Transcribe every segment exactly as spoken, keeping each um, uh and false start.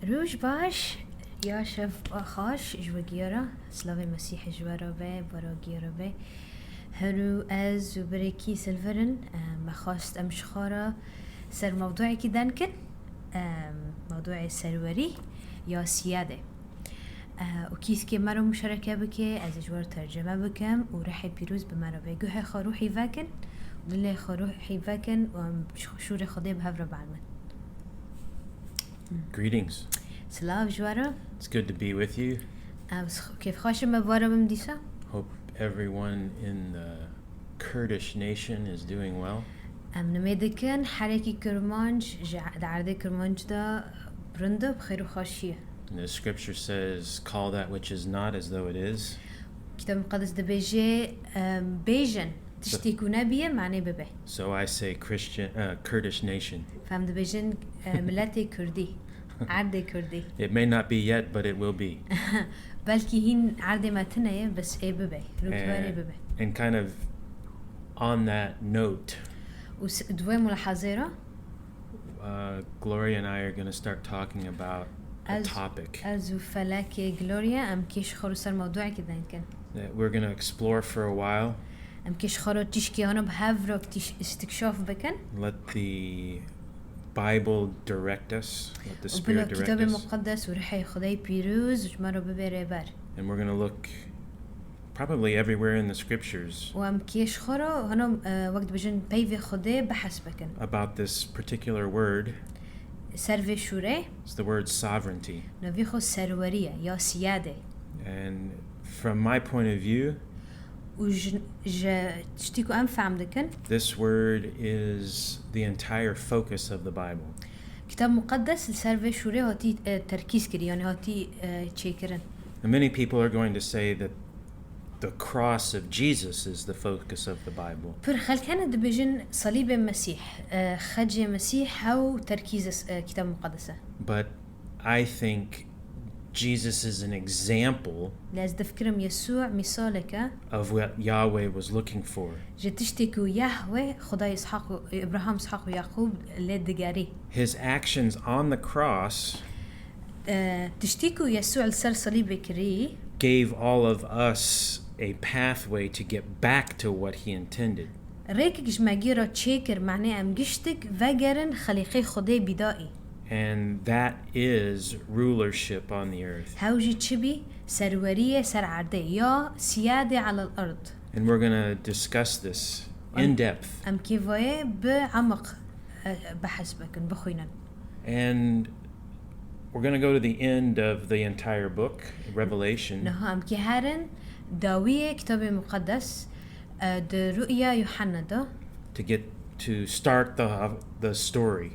Roj baş, ya şev xweş ji we giya re. Silavê Mesîhê ji we re be, bara giya re be. Her û ez û birekî Silverin, eh, me xwest em ji xwe re ser mewdûekî denkin. Em, mewdûê serwerî ya siyadê. Eh, û kîskê me re muşereke bike, ez ê ji we re tercime bikim û rihê pîroz bi me re be. Guhê xwe ruhî vekin, dilê xwe ruhî vekin û em şûrê Xwedê bi hev re bielmin. Greetings. Silav ji we re. It's good to be with you. Em s-, kêfxweş im me bi we re bim dîsa. Hope everyone in the Kurdish nation is doing well. Em nimê dikin herekî Kurmanc ji, di erdê Kurmanc de rind e, bi xêr û xweşî ye. And the scripture says, "Call that which is not as though it is." Kitab Muqeddes dibêje, em, bêjin, tiştê ku nebiye, manê bibe. So I say Christian, uh, Kurdish nation. Em dibêjin, e, miletê Kurdî, erdê Kurdî. It may not be yet, but it will be. Belkî hîn erdê me tune ye, bes ê bibe, rûkverê bibe. And kind of on that note, û s-, di wê mulahazê re, uh, Gloria and I are gonna start talking about a topic. Ez û felekê Gloria em kêş xwe ser mewduekî denkin. That we're gonna explore for a while. Em kêş xwe tişkî hana bi hev re tîş-, istikşaf bikin. Let the Bible direct us. Let the Spirit direct us. Û bila Kitabê Muqeddes û Rihê Xwedê pîroz ji me re bibe rêber. And we're gonna look probably everywhere in the scriptures. Û em kêş xwe re hana, e, wek dibêjin peyvê Xwedê behs bikin. About this particular word. Ser vê şûrê. It's the word sovereignty. Navê xwe serwerî ye ya siyadê. And from my point of view, û ji, ji tiştî ku em fehm dikin, this word is the entire focus of the Bible. Kitab Muqeddes li ser vê şûrê hatî, e, terkîz kirî, yani hatî, e, çêkirin. And many people are going to say that the cross of Jesus is the focus of the Bible. Pir xelk hene dibêjin salîbê Mesîh, e, xecê Mesîh hew terkîz e, Kitab Muqeddes e. But I think Jesus is an example. Lê ez difikirim Yesû mîsalek e. Of what Yahweh was looking for. Ji tiştê ku Yahweh, Xwedayê Îshaq û, Îbrahim, Îshaq û Yaqûb lê digerî. His actions on the cross E, tiştî ku Yesû li ser salîbê kirî, gave all of us a pathway to get back to what he intended. Rêkek ji me gî re çêkir, manê em giştik vegerin xelîqê Xwedê bîdaî. And that is rulership on the earth. Hew jî çi bî? Serweriyê ser erdê ya siyadê alel erd. And we're gonna discuss this in depth. Em kêvayê bi emaq, e, behs bikin, bixwînin. And we're gonna go to the end of the entire book, Revelation. Niha em kê herin dawiyê Kitabê Muqeddes, e, di Ru'ya Yuhanna de. To get to start the, the story.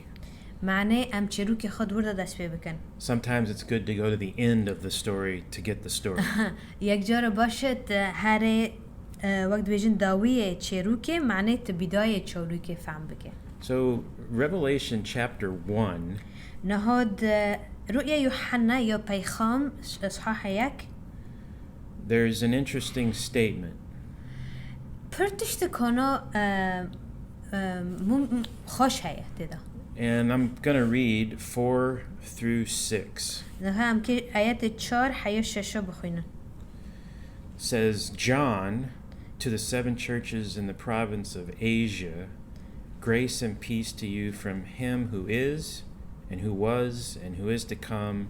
Manê em çêrûkê xwe di wir de dest pê bikin. Sometimes it's good to go to the end of the story to get the story. Yek cara baş e tu herê, e, wek dibêjin dawiyê çêrûkê, manê tu bîdayê çêrûkê fehm bike. So, Revelation chapter one. Niha di Ru'ya Yuhanna ya Peyxam, ishaha yek. There's an interesting statement. Pir tiştekana, e, e, mum-, xweş heye tê de. And I'm gonna read four through six. Niha em kê ayetê çar heya şeşe bixwînin. Says, "John, to the seven churches in the province of Asia, grace and peace to you from him who is, and who was, and who is to come,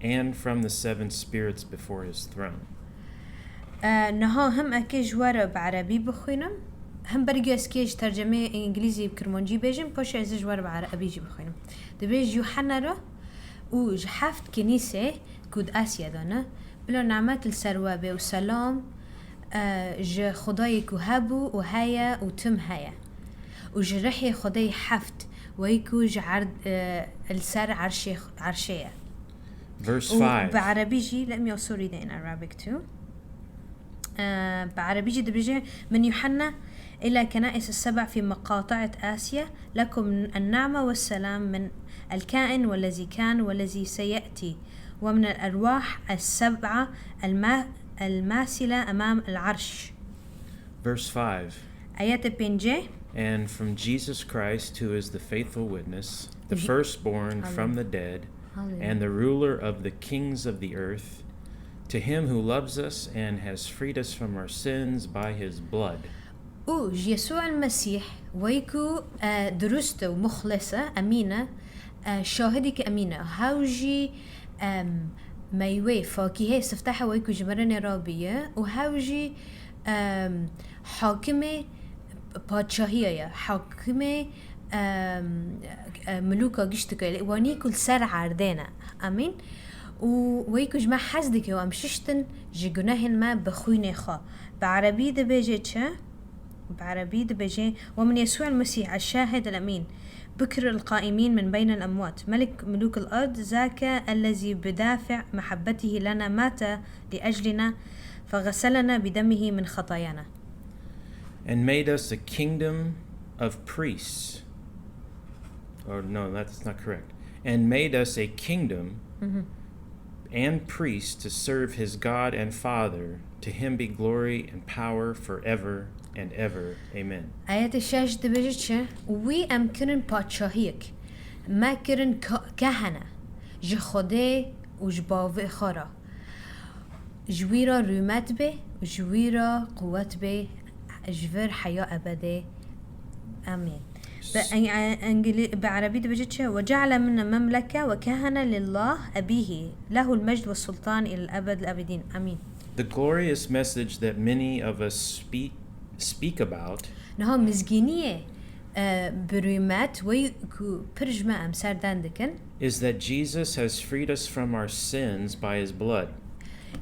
and from the seven spirits before his throne." E, niha him eke ji we re bi erebî bixwînim, him bergê ez kê ji tercemeyê îngilîzî bi kirmancî bêjim, paşê ez ê ji we re bi erebî jî bixwînim. Dibêje Yuhanna re û ji heft kinîsê ku di Asya de ne, bila nimet li ser we be û selam, e, ji Xwedayê ku hebû û heye û tim heye. Û ji rihê Xwedê heft, weyî ku ji erd-, e, li ser erşê, erşê ye. Verse five. Û bi erebî jî, let me also read it in Arabic too. E, bi erebî jî dibêje, "من يوحنا إلى كنائس السبع في مقاطعة آسيا، لكم النعمة والسلام من الكائن والذي كان والذي سيأتي، ومن الأرواح السبعة الما-، الماثلة أمام العرش." Verse five. Ayetê pêncê. "And from Jesus Christ, who is the faithful witness, the firstborn from the dead, and the ruler of the kings of the earth, to him who loves us and has freed us from our sins by his blood. û ji Yesû el Mesîh wey ku e, dirust e û muxlis e, emîn e, e, şahidî ki emîn e. Hew jî em, meywê fakîhê siftehe wey ku ji mirinê rabiye û hew jî em, hakimê padşahiyê ye. Hakimê em, e, milûka giştike. Wanî ku li ser erdê ne. Emîn. Û wey ku ji me hez dike û em şiştin ji gunehên me bi xwînê xwe. Bi erebî dibêje çi? Bi erebî dibêje, ومن يسوع المسيح الشاهد الأمين بكر القائمين من بين الأموات ملك ملوك الأرض ذاك الذي بدافع محبته لنا مات لأجلنا فغسلنا بدمه من خطايانا. And made us a kingdom of priests. Or no, that's not correct. And made us a kingdom and priests to serve his God and Father. To him be glory and power forever and ever. Amen. Ayetê şeş dibêje çi? Wî em kirin padşahiyek. Me kirin ka- kehene. Ji Xwedê û ji bavê xwe re. Ji wî re rûmet bê û ji wî re quwet bê ji vir heya ebedê. Amîn. Bi, en, en, engili, bi erebî dibêje çi? وجعل منا مملكة وكهنة لله أبيه له المجد والسلطان إلى الأبد الآبدين. آمين. The glorious message that many of us speak speak about Niha mizgîniyê e, bi rûmet wey ku pir ji me em ser dan dikin. Is that Jesus has freed us from our sins by his blood.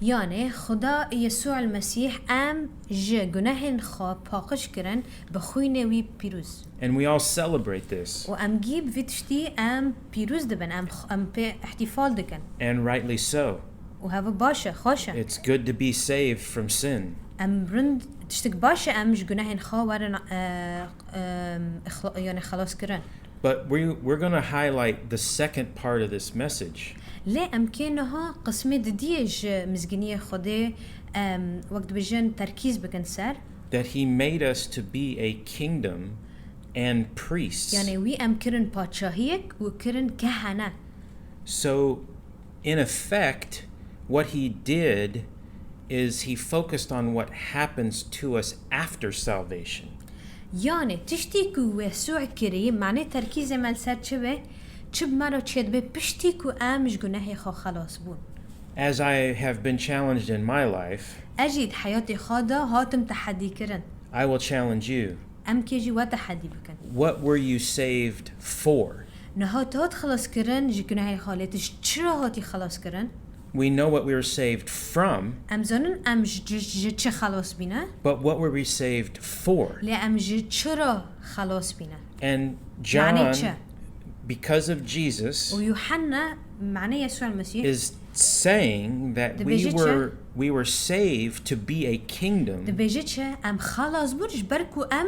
Yani Xuda Yesû el Mesîh em ji gunehên xwe paqij kirin bi xwînê wî pîroz. And we all celebrate this. Û em gî bi vî tiştî em pîroz dibin, em, em pê îhtîfal dikin. And rightly so. Û heve baş e, xweş e. It's good to be saved from sin. Em rind tiştik baş e em ji gunehên xwe werin e, e, ixla- yani xelas kirin. But we, we're going to highlight the second part of this message. Lê em kê niha qismê didiyê ji mizgîniyê Xwedê em, wek dibêjin terkîz bikin ser. That he made us to be a kingdom and priests. Yani wî em kirin padşahiyek û kirin kehene. So, in effect, what he did is he focused on what happens to us after salvation. Yani tiştî ku Yesû kirî, manê terkîzê me li ser çi be? Çi bi me re çêdibe piştî ku em ji gunehê xwe xelas bûn? As I have been challenged in my life, Ez jî di heyatê xwe de hatim tehedî kirin. I will challenge you. Em kê jî we tehedî bikin. What were you saved for? Niha tu hat xelas kirin ji gunehê xwe, lê tu ji çi re hatî xelas kirin? We know what we were saved from, Em zanin em ji, ji, ji çi xelas bîne, but what were we saved for? Lê em ji çi re xelas bîne? And Manê John, çi? Because of Jesus, Û Yuhanna, manê Yesû el Mesîh, is saying that we Dibêje çi? were we were saved to be a kingdom, dibêje çi? Em xelas bûn ji ber ku em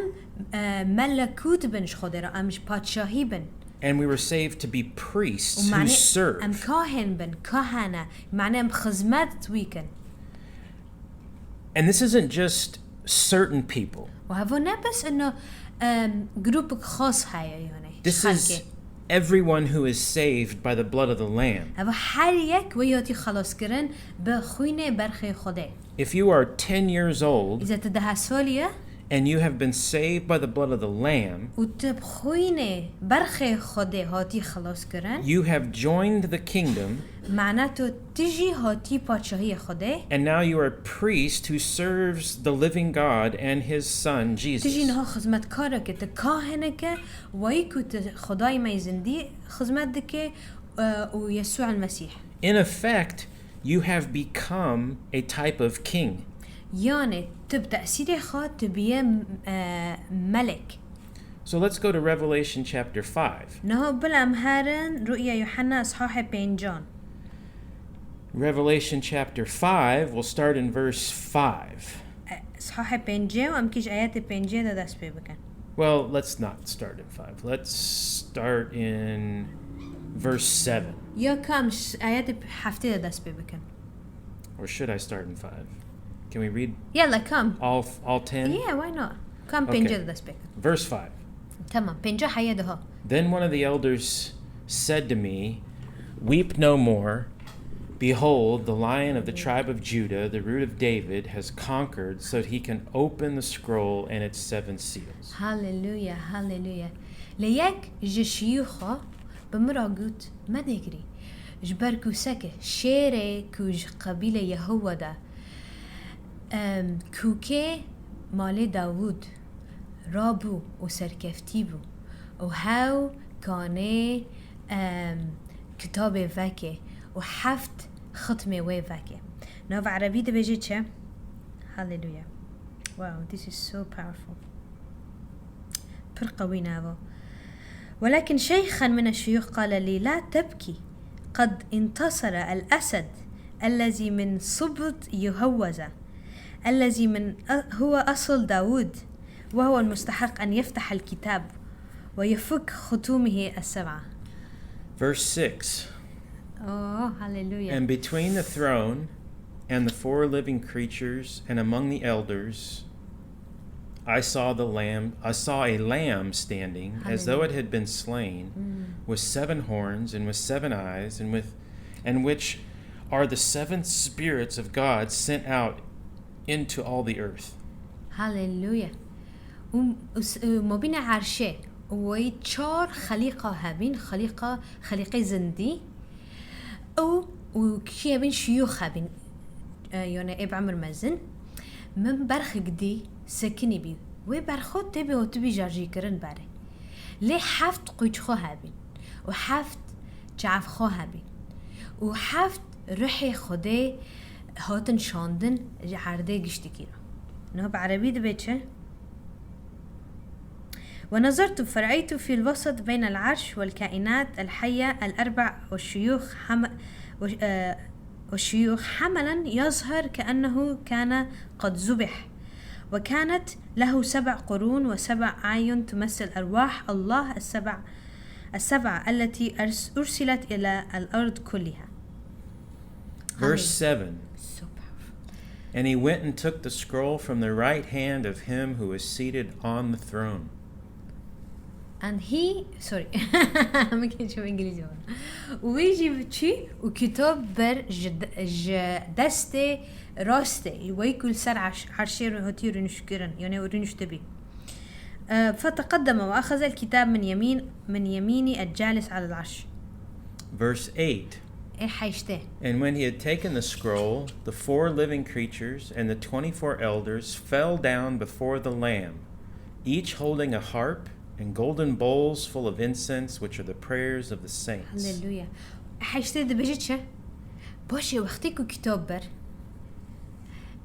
e, melekût bin ji Xwedê re, em ji padşahî bin. And we were saved to be priests Û who manê serve. Em kahên bin, kahene, manê em xizmet wî kin. And this isn't just certain people. Û heva ne bes ino em, grûpik xas heye, yani This xelkê. Is everyone who is saved by the blood of the Lamb. Heva her yek wê hatî xelas kirin bi xwînê berxê Xwedê. If you are ten years old Îza tu deh salî ye and you have been saved by the blood of the Lamb, û tu bi xwînê berxê Xwedê hatî xelas kirin, you have joined the kingdom, mana tu tijî hatî padşahiyê Xwedê. And now you are a priest who serves the living God and his Son, Jesus. Tijî niha xizmetkareke, tu kahineke, wayî ku tu Xwedayê me yê zindî xizmet dike e, û Yesû el Mesîh. In effect, you have become a type of king. Yani tu bi tesîrê xwe tu biye e, melek. So let's go to Revelation chapter five. Niha bila em herin Rûya Yuhanna ishahê pêncan. Revelation chapter five, we'll start in verse five. Ishahê pêncê û em kî ji ayetê pêncê de dest pê bikin. Well, let's not start in five. Let's start in verse seven. Ya ka em ji ayetê heftê de dest pê bikin. Or should I start in five? Can we read Yalla, ka em. All, all ten? Yeah, why not? Ka em Okay. Pêncê de dest pê bikin. Verse five. Tamam, pêncê heye diha. Then one of the elders said to me, Weep no more. Behold, the Lion of the tribe of Judah, the Root of David, has conquered so that he can open the scroll and its seven seals. Haleluya, haleluya. Lê yek ji şiyûxa bi min re got, Menêgirî, ji ber ku seke şêrê ku ji qebîlê Yehuwa de, em, kûkê malê Dawûd rabû û serkeftî bû û hew kanê, em, kitabê vekê û heft xitmê wê vekê. Nav erebî dibêje çi? Haleluya. Wow, this is so powerful. Pir qewî navo. ولكن شيخا من الشيوخ قال لي: لا تبكي، قد انتصر الأسد الذي من سبط يهوذا، الذي من هو أصل داود، وهو المستحق أن يفتح الكتاب ويفك ختومه السبعة. Verse six. Oh, hallelujah. And between the throne and the four living creatures and among the elders, I saw the lamb, I saw a lamb standing as though it had been slain, with seven horns and with seven eyes, and with, and which are the seven spirits of God sent out into all the earth. Haleluya. Û, û s-, û mabîna erşê û wê çar xelîqa hebîn, xelîqa, xelîqê zindî û, û kî hebîn, şiyûx hebîn, e, yani ê bi emir mezin. Min berxik dî sekinî bî. Wê berxo tê bê hotibî jarjîkirin berê. Lê heft qûçxo hebîn û heft çavxo hebîn û heft ruhê Xwedê hatin şandin ji erdê giştikî re. Niha bi erebî dibe çi? ونظرت فرأيت في الوسط بين العرش والكائنات الحية الأربع والشيوخ حم-، وش-، آه، والشيوخ حملا يظهر كأنه كان قد ذبح، وكانت له سبع قرون وسبع أعين تمثل أرواح الله السبع، السبعة التي أرس-، أرسلت إلى الأرض كلها. Verse seven. So powerful. And he went and took the scroll from the right hand of him who is seated on the throne. And he, sorry, min kê çû îngilîzî wan. Û wî jî çû û kitab bir ji de-, ji destê rastê, wê ku li ser erş-, erşê re hatî rûniştkirin, yani rûniştibî. E, فتقدم وأخذ الكتاب من يمين، من يمين الجالس على العرش. Verse eight. Ê heştê. And when he had taken the scroll, the four living creatures and the twenty-four elders fell down before the Lamb, each holding a harp and golden bowls full of incense, which are the prayers of the saints. Haleluya. Heştê dibêje çi? Başê wextê ku kitab bir,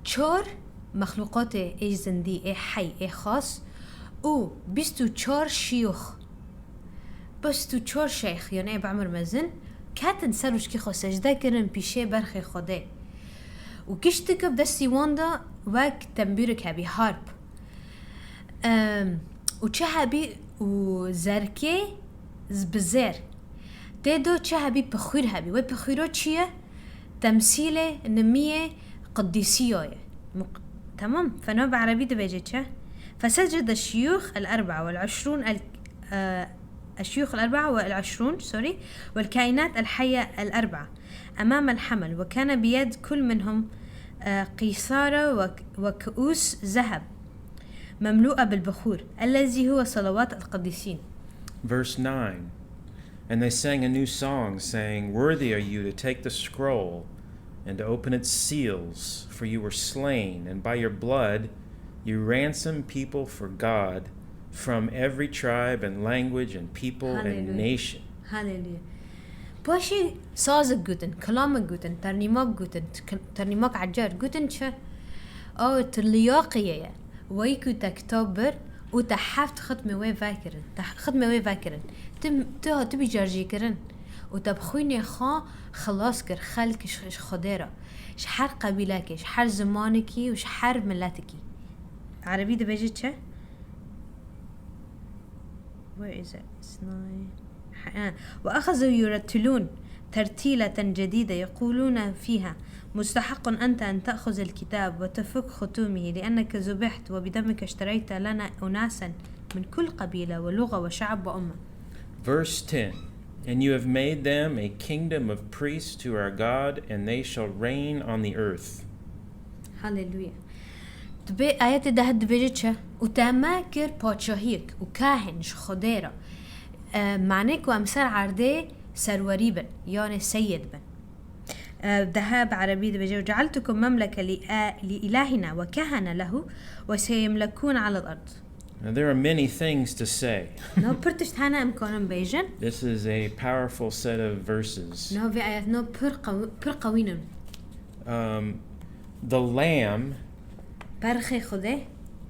çar mexlûqatê ê zindî, ê hey, ê xas û bîst û çar şiyûx, bîst û çar şeyx, yani ê bi emir mezin, ketin ser ûşkî xwe secde kirin pîşê berxê Xwedê. Û giştike bi destî wan de wek tembûrek hebî, harp. Em, û çi hebî û zerkê z-, bi zêr. Tê do çi hebî pixwîr hebî. Wê pixwîro çi ye? Temsîlê nimiyê qidîsiya ye. Muq-, temam? Fena bi erebî dibêje çi? فسجد الشيوخ الأربعة والعشرون ال-، آه، الشيوخ الأربعة والعشرون، سوري، والكائنات الحية الأربعة أمام الحمل، وكان بيد كل منهم، آه، قيثارة وك-، وكؤوس ذهب مملوءة بالبخور الذي هو صلوات القديسين. Verse nine. And they sang a new song, saying, "Worthy are you to take the scroll and to open its seals, for you were slain, and by your blood you ransomed people for God from every tribe and language and people and Hallelujah. Nation." Haleluya. Paşê sazek gotin, kilamek gotin, ternîmak gotin, k-, ternîmak ecer gotin çi? Ew tu liyaqiyê ye. Weyî ku te kitab bir û te heft xitmê wê vekirin. Te xitmê wê vekirin. Tu, tu hatibî carjîkirin û te bi xwînê xwe xilas kir xelk ji, ji Xwedê re. Ji her qebîlekê, ji her zimanekî û ji her miletekî. Erebî dibêje çi? Where is it? It's nine. ح-، آه. وأخذوا يرتلون ترتيلة جديدة يقولون فيها: مستحق أنت أن تأخذ الكتاب وتفك ختومه، لأنك ذبحت وبدمك اشتريت لنا أناسا من كل قبيلة ولغة وشعب وأمة. Verse ten. And you have made them a kingdom of priests to our God, and they shall reign on the earth. Haleluya. Dibê ayetê deh dibêje çi? Û te me kir paçahiyek û kahin ji Xwedê re. E, mane ku em ser erdê serwerî bin, yanê seyed bin. E, dehe bi erebî dibêje, "Ve cealtukum memleke li, e, li ilahina ve kehene lehu ve seyemlekûn alel ard." Now, there are many things to say. No pir tişt hene em kanin bêjin. This is a powerful set of verses. No vê ayet no pir qew-, pir qewîn in. Um, the Lamb Berxê Xwedê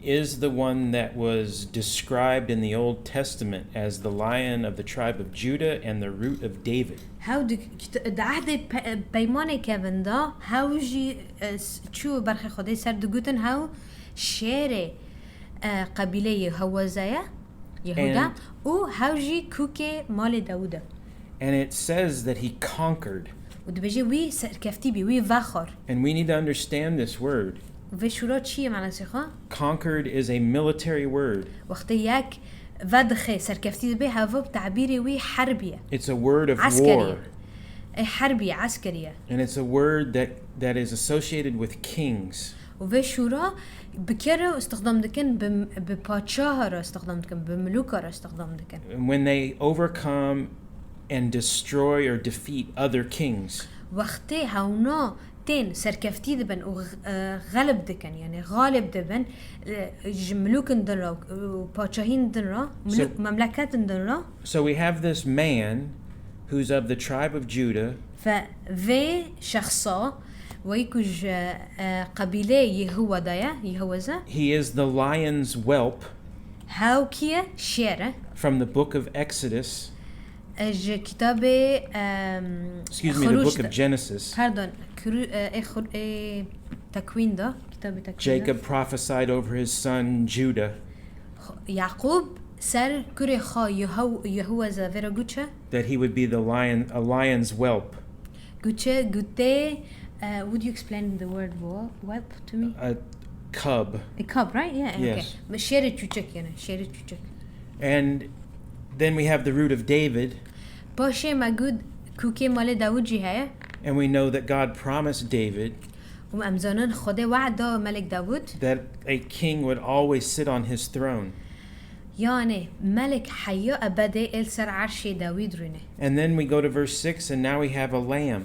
is the one that was described in the Old Testament as the Lion of the tribe of Judah and the Root of David. Hew di kit-, di ehdê pe-, peymanê kevin de hew jî, e, s-, çû berxê Xwedê ser digotin hew şêrê, e, qebîleyê Heweza ye, Yehuda, And- û hew jî kûkê malê Dawûd e. And it says that he conquered. Û dibêje wî serkeftî bî, wî vexwar. And we need to understand this word. Vê şûra çi ye manasê xwe? Conquered is a military word. Wextê yek vedixê serkeftî dibe, heva tabîrê wî herbî ye. It's a word of Eskerî war. ye. Ê herbî ye, eskerî ye. And it's a word that, that is associated with kings. Û vê şûra bi kê re îstixdam dikin, bi, bi paçaha re îstixdam dikin, bi milûka re îstixdam dikin. And when they overcome and destroy or defeat other kings. Wextê hewna tên serkeftî dibin û, e, xelib dikin, yani xalib dibin, e, ji milûkin din re û paçahîn din re, milûk, So- memleketin din re. So we have this man who's of the tribe of Judah, Fe vê şexsa, weyî ku ji, e, qebîleyê Yehuwa de ye, Yehuweza. He is the lion's whelp Hew kî ye? Şêr e. From the book of Exodus. E, ji kitabê, em, Excuse me, the book Xirûc de. Of Genesis. Pardon, Kirû-, e, ê Xur-, ê Tekwîn de, kitabê Tekwîn de. Jacob prophesied over his son Judah. Yaqûb ser kurê xwe Yehu-, Yehuweza vê re got çi? That he would be the lion, a lion's whelp. Got çi? Gotê, uh, would you explain the word whelp, whelp to me? A cub. A cub, right? Yeah, okay. Yes. Me şêrê çûçek yani, şêrê çûçek. And then we have the Root of David, Paşê me got kûkê malê Dawûd jî heye. And we know that God promised David Û em zanin Xwedê wehd da Melek Dawûd. That a king would always sit on his throne. Yani, Melek heya ebedê ê li ser erşê Dawîd rûne. And then we go to verse six, and now we have a lamb.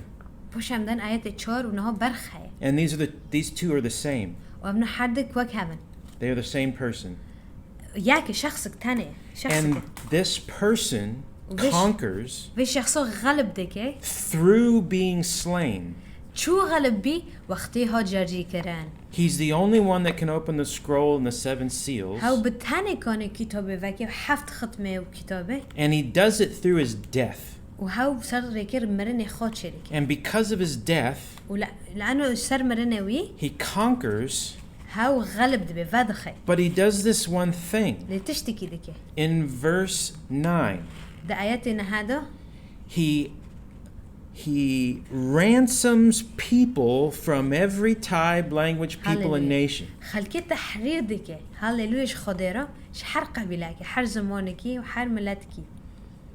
Paşê em den ayetê çar û niha berx heye. And these are the, these two are the same. Û em ne her dik wek hev in. They are the same person. Yek e, şexsik tenê. Şexsik And e. This person Vê ş-, conquers vê şexsa xelib dike. Through being slain. Çû xelib bî, wextê hat cercîkirin. He's the only one that can open the scroll and the seven seals. Hew bi tenê kane kitabê veke, heft xitmê û kitabê. And he does it through his death. Û hew ser rêkir mirinê xwe çêdike. And because of his death, Û le, leeno ser mirinê wî, he conquers, hew xelib dibe, vedixe. But he does this one thing. Lê tiştekî dike. In verse nine, Di ayetê nehe de, he, he ransoms people from every tribe, language, people, and Hallelujah. Nation. Xelkê tehrîr dike. Haleluya ji Xwedê re, ji her qebîlekî, her zimanekî û her miletkî.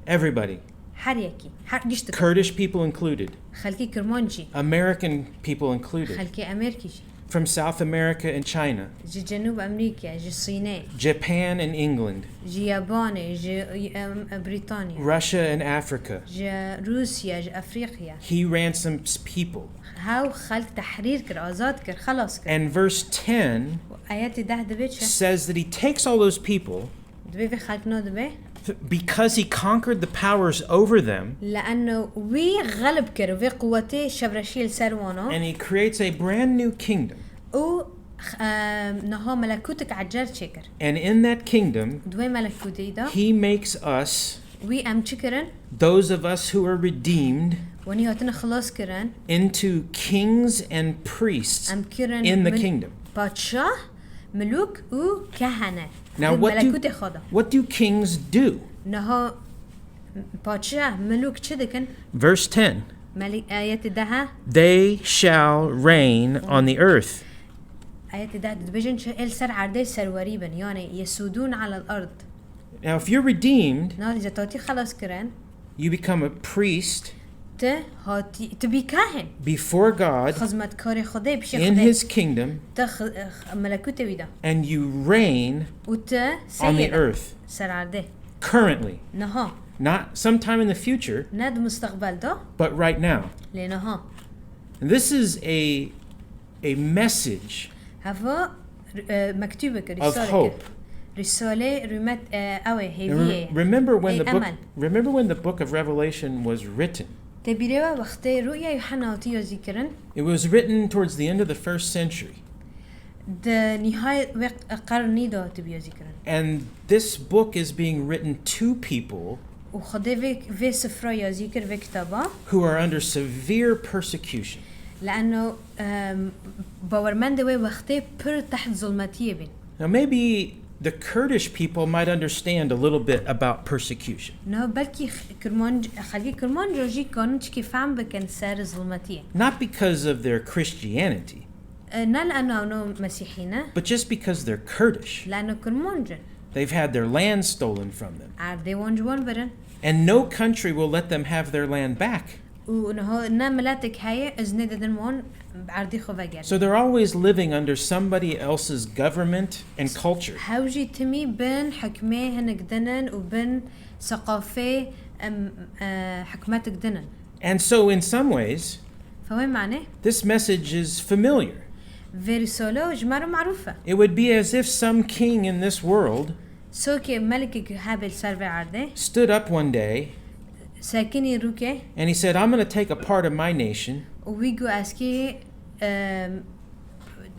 Everybody. Her yekî, her giştik. Kurdish people included. Xelkê Kirmancî. American people included. Xelkê Amerîkî jî. From South America and China. Ji Cenûb Amerîkê, ji Sînê. Japan and England. Ji Yabanê, ji, em, Brîtanya. Russia and Africa. Ji Rûsya, ji Efrîqya. He ransoms people. Hew xelk tehrîr kir, azad kir, xelas kir. And verse ten Ayetê deh dibê çi? Says that he takes all those people Dibê vê xelk no dibê. Because he conquered the powers over them, Leeno wî xelib kir, vê quwetê şevreşiyê li ser wan a. And he creates a brand new kingdom. Û, e, niha melekûtik ecer çêkir. And in that kingdom, Di wê melekûtê de. He makes us, Wî em çi kirin? Those of us who are redeemed, Wanî hatine xilas kirin. Into kings and priests Em kirin in the mil-, kingdom. Padşah, milûk û kehene. Now, Di what do, melekûtê xwe de. What do kings do? Niha padşah, milûk çi dikin? Verse ten. Melî-, ayetê deha. They shall reign on the earth. Ayetê deh dibêjin çi? Ê li ser erdê serwerî bin. Yani, yesûdûn alel ard. Now, if you're redeemed, Nalî ze tatî xelas kirin. You become a priest Tu hatî, tu bî kahin. Before God Xizmetkarê Xwedê, pişê in Xwedê. His kingdom, Tu xi- x- melekûtê wî de. And you reign Û tu on the seyê de. Earth Ser erdê. Currently, Niha. Not sometime in the future, Ne di musteqbel de. But right now. Lê niha. And this is a, a message Heva e, mektubek, of risalek. Hope. Risale rümet e, ew ê And hêviyê. re- remember when Ê the book emel. remember when the book of Revelation was written. Te bîrê we wextê rûya Yuhanna hatî yazî kirin. It was written towards the end of the first century. Di nîhayê wê qernî de hatibû yazî kirin. And this book is being written to people Û Xwedê vê, vê sifra yazî kir, vê kitaba. Who are under severe persecution. Leeno em, bawermendê wê wextê pir teht zulmetiyê bîn. Now, maybe the Kurdish people might understand a little bit about persecution. Niha belkî x- Kirmanc, xelkê Kirmanca jî kanin çikî fehm bikin ser zulmetiyê. Not because of their Christianity, E, Ne leeno ewno Mesîhî ne, but just because they're Kurdish. Leeno Kirmanc in. They've had their land stolen from them. Erdê wan ji wan birin. And no country will let them have their land back. Û niha ne miletek heye iznê didin wan erdê xwe vegerin. So they're always living under somebody else's government and culture. Hew jî timî bin hikmê hinek dinin û bin seqafê em, e, hikmetek dinin. And so, in some ways, Fewê mane, this message is familiar. Vê risalo ji me re marûf e. It would be as if some king in this world Sokê melikek hebê li ser vê erdê. Stood up one day Sekinî rûkê. And he said, I'm going to take a part of my nation Û wî got ez kê em,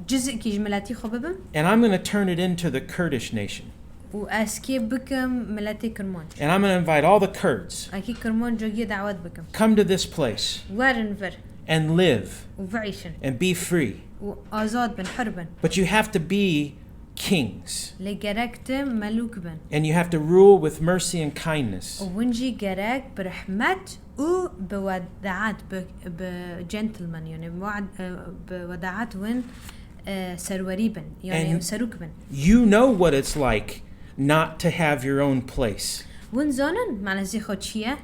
cizekî ji miletî xwe bibim. And I'm going to turn it into the Kurdish nation. Û ez kê bikim miletê Kirmanc. And I'm going to invite all the Kurds. Ekî Kirmanc cogiyê dawet bikim. Come to this place. Werin vir. And live. Û veişin. And be free. Û azad bin, hur bin. But you have to be kings. Lê gerek te melûk bin. And you have to rule with mercy and kindness. Û win jî gerek bi rehmet û bi wedaet, bi, bi gentleman, yani wad, e, bi wedaet win e, serwerî bin, yani And- serûk bin. You know what it's like not to have your own place. Win zanin manezî xwe çi ye?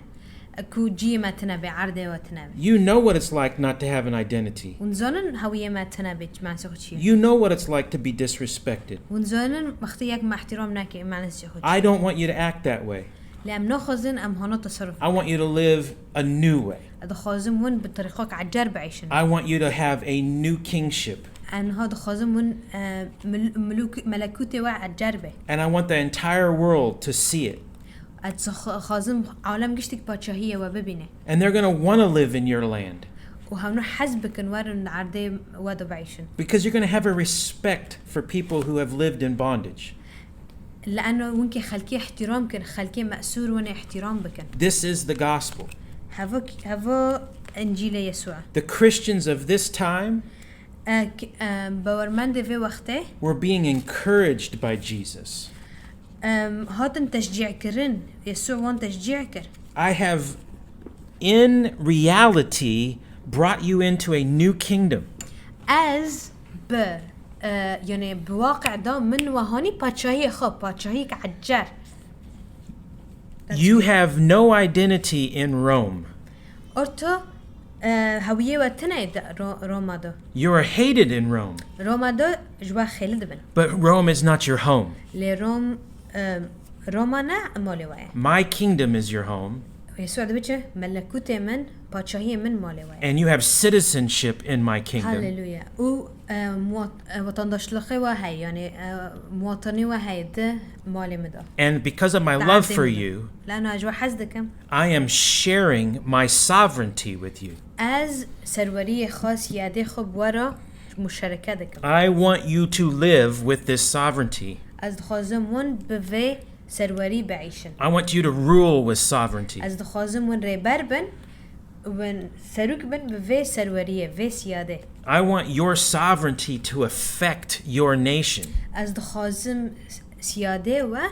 Ku ciyê me tine be, erdê we tine be. You know what it's like not to have an identity. Hûn zanin hewiyê me tine be, manezî xwe çi ye? You know what it's like to be disrespected. Hûn zanin wextê yek me ihtiram neke, manezî xwe çi ye? I don't want you to act that way. Lê em naxwazin em hana teserruf I want you to live a new way. Dixwazim hûn bi terîqek ecer biîşin. I want you to have a new kingship. Em niha dixwazim hûn e, mil- milûk- melekûtê we ecer be. And I want the entire world to see it. Ez dixwazim alem giştik paçahiyê we bibîne. And they're going to want to live in your land Û hewno hez bikin werin li erdê we de biîşin. Because you're going to have a respect for people who have lived in bondage. Leeno hûn kê xelkê ihtiram kin, xelkê mesûr wine ihtiram bikin. This is the gospel. Heva, heva Încîlê Yesû e. The Christians of this time E, k- e, Bawermendê vê wextê were being encouraged by Jesus. em, hatin teşcî kirin. Yesû wan teşcî kir. I have, in reality, brought you into a new kingdom. Ez bi e, yani bi waqi da min we hanî paçahiyê xwe, paçahiyek ecer. You have no identity in Rome. Orto e, hewiyê we tine di Ro- Roma de. You are hated in Rome. Roma de ji we xêli dibin. But Rome is not your home. Lê Rom e, Roma ne malê we ye. My kingdom is your home. Yesû dibe çi? Melekûtê min, paçahiyê min malê we ye. And you have citizenship in my kingdom. Haleluya. Û e, muwat- e, wetandaşlixê we heye, yani e, muwatinî we heye di malê min de. And because of my Di love erdê for min de. You, Lano ez ji we hez dikim. I am sharing my sovereignty with you. Ez serweriyê xwe, siyadê xwe bi we re muşereke dikim. I want you to live with this sovereignty. Ez dixwazim hûn bi vê serwerî biîşin. I want you to rule with sovereignty. Ez dixwazim hûn rêber bin, hûn serûk bin bi vê serweriyê, vê siyadê. I want your sovereignty to affect your nation. Ez dixwazim siyadê we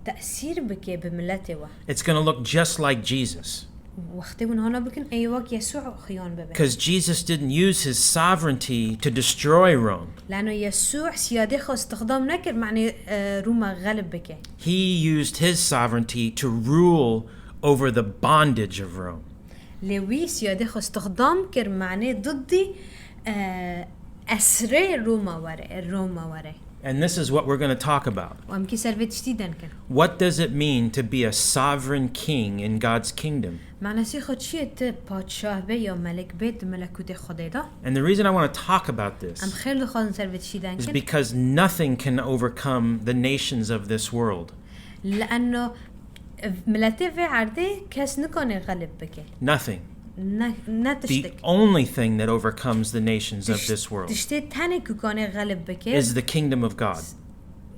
tesîr bike bi miletê we. It's going to look just like Jesus. Wextê hûn hana bikin, ê wek Yesû xiyan bibe. Because Jesus didn't use his sovereignty to destroy Rome. Lano Yesû siyadê xwe istixdam nekir, manê e, Rûma xelib bike. He used his sovereignty to rule over the bondage of Rome. Lê wî siyadê xwe stixdam kir, manê diddî, e, esrê Roma were, Roma were. And this is what we're going to talk about. Û em kî ser vê tiştî denkin. What does it mean to be a sovereign king in God's kingdom? Manasî xwe çi ye tu padşah be ya melik be di melekûtê Xwedê de? And the reason I want to talk about this Em xêr dixwazin ser vê tiştî is denkin. Because nothing can overcome the nations of this world. Leeno miletê vê erdê kes nikane xelib bike. Nothing. Ne, ne The tiştik. Only thing that overcomes the nations of this world Tiştê tenê ku kane xelib bike is the kingdom of God.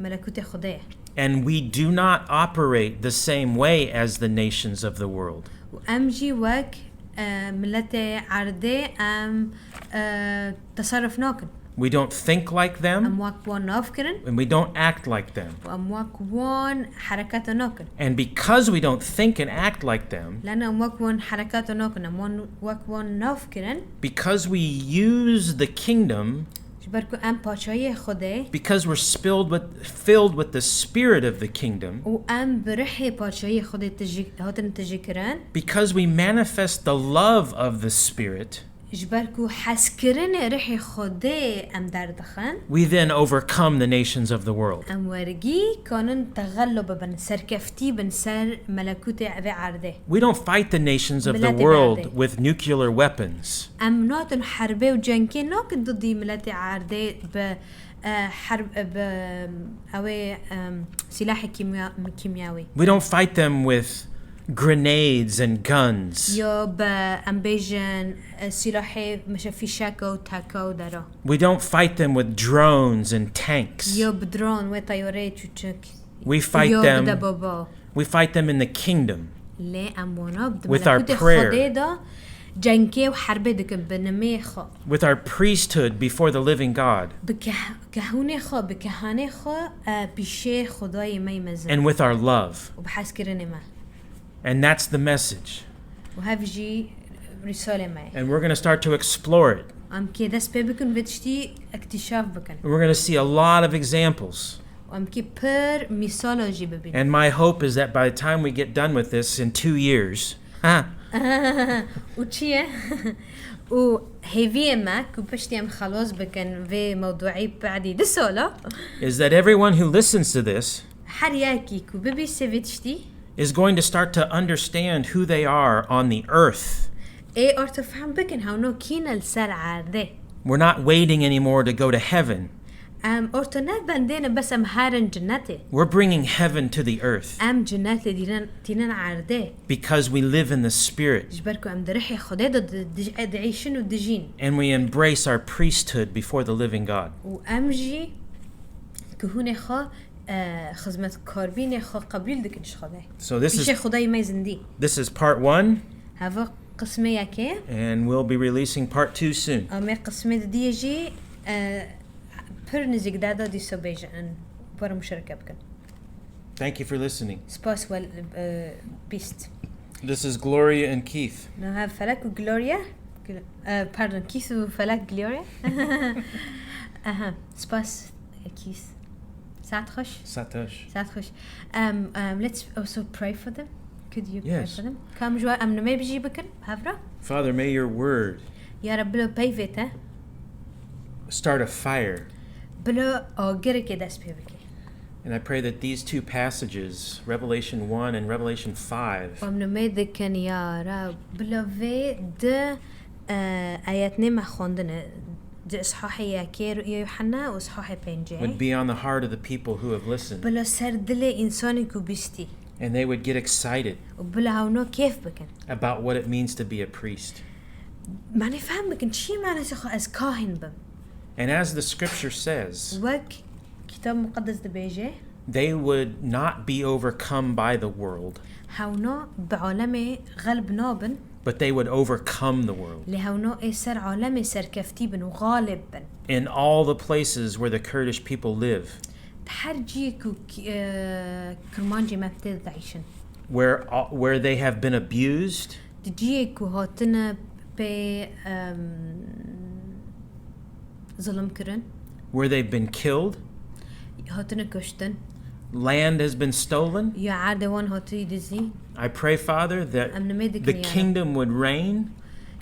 Melekûtê Xwedê ye. And we do not operate the same way as the nations of the world. Û em jî wek, e, miletê erdê em, e, teserruf nakin. We don't think like Em them, wek wan nav kirin and we don't act like them. û em wek wan hereketa nakin. And because we don't think and act like them, Lena em wek wan hereketa nakin, em wan wek wan nav kirin. Because we use the kingdom, Ji ber ku em paçayê Xwedê, because we're filled with, filled with the spirit of the kingdom, û em bi rihê paçayê Xwedê tijî-, hatin tijî kirin. Because we manifest the love of the Spirit, Ji ber ku hezkirinê rihê Xwedê em derdixin, we then overcome the nations of the world. Em wergî kanin texello bibin, serkeftî bin ser melekûtê vê erdê. We don't fight the nations of the Miletê world erdê. With nuclear weapons. Em natin herbê û cenkê nakin didî miletê erdê bi, e, herb, bi, ew ê, em, silahê kîmya-, kîmyawî. We don't fight them with grenades and guns. Ya bi, em bêjin, e, silahê mişe fîşeka û teka û dera. We don't fight them with drones and tanks. Ya bi dron wê teyareyê çûçik. We fight Ya them. Bi debaba. We fight them in the kingdom. Lê em wana di With our melekûtê prayer. Xwedê de cenkê û herbê dikin bi nimê xwe. With our priesthood before the living God. Bi keh-, kehûnê xwe, bi kehanê xwe, e, pîşê Xwedayê me yê mezin. And with our love. Û bi hezkirinê me. And that's the message. Û hev jî rîsalê me ye. And we're going to start to explore it. Em kê dest pê bikin vê tiştî iktîşaf bikin. And we're going to see a lot of examples. Û em kê pir mîsala jî bibînin. And my hope is that by the time we get done with this in two years, ha, Û çi ye? Û hêviyê me ku piştî em xelas bikin vê mewduî pedî du sala, is that everyone who listens to this her yekî ku bibîse vê tiştî, is going to start to understand who they are on the earth. ê orta fehm bikin hewno kî ne li ser erdê. We're not waiting anymore to go to heaven. Em orta ne bendê ne bes em herin cinetê. We're bringing heaven to the earth Em cinetê dînin, tînin erdê. Because we live in the Spirit Ji ber ku em di rihê Xwedê de di-, di-, diêşin û dijîn. And we embrace our priesthood before the living God. Û em jî kehûnê xwe, e, xizmetkarbînê xwe qebîl dikin ji Xwedê. So this is Pîşê Xwedayê me zindî. This is part one, Heva qismê yekê. And we'll be releasing part two soon. Em ê qismê didiyê jî, e, pir nizîk de da dîsa bêjin. Were muşereke bikin. Thank you for listening. Spas wel, e, bîst. This is Gloria and Keith. Niha Felek û Gloria. Gl-, e, pardon, Keith û Felek, Gloria. Aha, spas, e, Keith. Saet xweş. Satosh. Saet xweş. Um, um, let's also pray for them. Could you pray Yes. For them? Kam ji we em nimê bijî bikin, hevra? Father, may your word Ya Reb, bila peyvê te, start a fire. Bila agirekê dest pê bike. And I pray that these two passages, Revelation one and Revelation five, Em nimê dikin, ya Reb, bila vê di, e, ayetnê me xwendine, di ishahê yekê ya Yuhanna û ishahê pêncê, would be on the heart of the people who have listened. Bila ser dilê însanê ku bîstî. And they would get excited Û bila hewno kêf bikin. About what it means to be a priest. Manê fehm bikin, çi ye manasê xwe ez kahin bim. And as the scripture says, Wek Kitab Muqeddes dibêje, they would not be overcome by the world, hewno bi alemê xelb nabin, but they would overcome the world. Lê hewno ê ser alemê serkeftî bin û xalib bin. In all the places where the Kurdish people live. Di her cihê ku ki-, e, Kurmancê me tê de diêşin. Where, uh, where they have been abused. Di cihê ku hatine pê, em, zilim kirin. Where they've been killed. Hatine kuştin. land has been stolen. Ya erdê wan hatî dizî. I pray, Father, that Em nimê the dikin, ya Rab. Kingdom would reign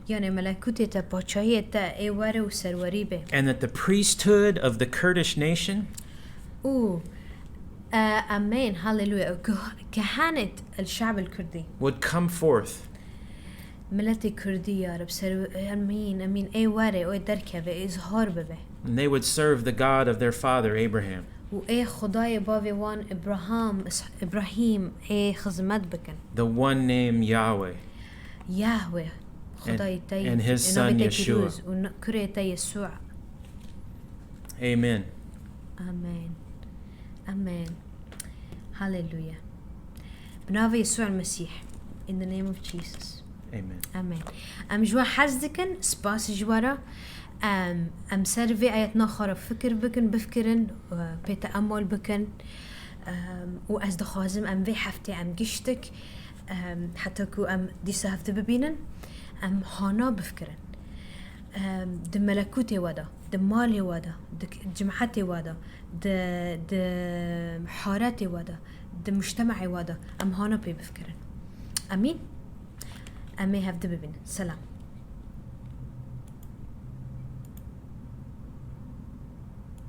Yanê melekûtê te, paçahiyê te ê were û serwerî be. and that the priesthood of the Kurdish nation Û e, amên, haleluya. Ke- Kehanet el şab el kurdî. Would come forth. Miletê kurdî, ya Rab, ser, amîn, amîn, ê were, ê derkeve, ê izhar bibe. And they would serve the God of their father Abraham. Û ê Xwedayê bavê wan Ibrahim, Is- Ibrahîm ê xizmet bikin. The one name Yahweh. Yahweh, Xwedayê te yî, and his ê son navê te Yeshua. Pîroz û n- kurê te Yesû. Amen. Amen. Amen. Haleluya. Bi navê Yesû el Mesîh. In the name of Jesus. Amen. Amen. Em ji we hez dikin, spas ji we re. Em, em ser vê ayetna xwe re fikir bikin, bifikirin, e, pê teemul bikin. Em, û ez dixwazim em vê heftê em giştik, em, heta ku em dîsa hevdi bibînin, em hana bifikirin. Em, di melekûtê we de, di malê we de, di k- cimetê we de, di, di haretê we de, di mujtema'ê we de, em hana pê bifikirin. Amîn? Em ê hevdi bibînin. Selam.